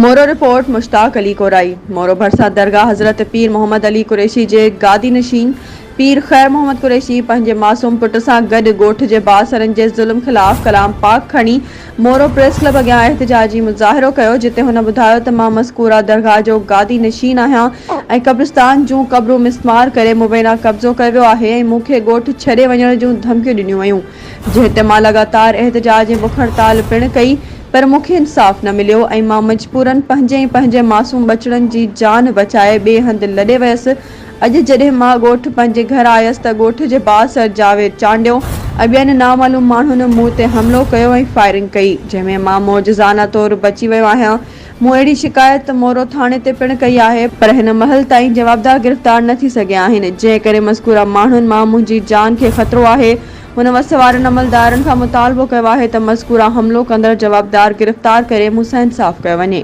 Moro, report, Mushtaq Ali Korai, Moro ڀرسان درگاهه حضرت پير محمد علي قريشي جي گادي نشين پير خير محمد قريشي پنهنجي معصوم پٽ سان گڏ ڳوٺ جي بااثرن جي ظلم خلاف ڪلام پاڪ کڻي مورو پريس ڪلب اڳيان احتجاجي مظاهرو ڪيو جتي هن ٻڌايو ته مان مذڪوره درگاهه جو گادي نشين آهيان ۽ قبرستان جون قبرون مسمار ڪري مبينا قبضو ڪيو ويو آهي ۽ مون کي ڳوٺ ڇڏي وڃڻ جون ڌمڪيون ڏنيون ويون جنهن تي مان لڳاتار احتجاج ۽ بک هڙتال پڻ ڪئي پر مون کي انصاف نه مليو ۽ مان مجبورن پنهنجي ۽ پنهنجي معصوم ٻچڙن جي جان بچائي ٻئي هنڌ لڏي ويس. اڄ جڏهن مان ڳوٺ پنهنجي گهر آيس ته ڳوٺ جي بااثر جاويد چانڊيو ۽ ٻين نامعلوم ماڻهن مون تي حملو ڪيو ۽ فائرنگ ڪئي جنهن ۾ مان معجزانه طور بچي ويو آهيان. مون اهڙي شڪايت مورو ٿاڻي تي پڻ ڪئي آهي پر هن مهل تائين جوابدار گرفتار نه ٿي سگهيا آهن جنهن ڪري مذڪوره ماڻهن مان منهنجي جان کي خطرو آهي هن وس وارن عملدارن کان مطالبو ڪيو آهي ته مذڪوره حملو ڪندڙ جوابدار گرفتار ڪري مون سان انصاف ڪيو وڃي.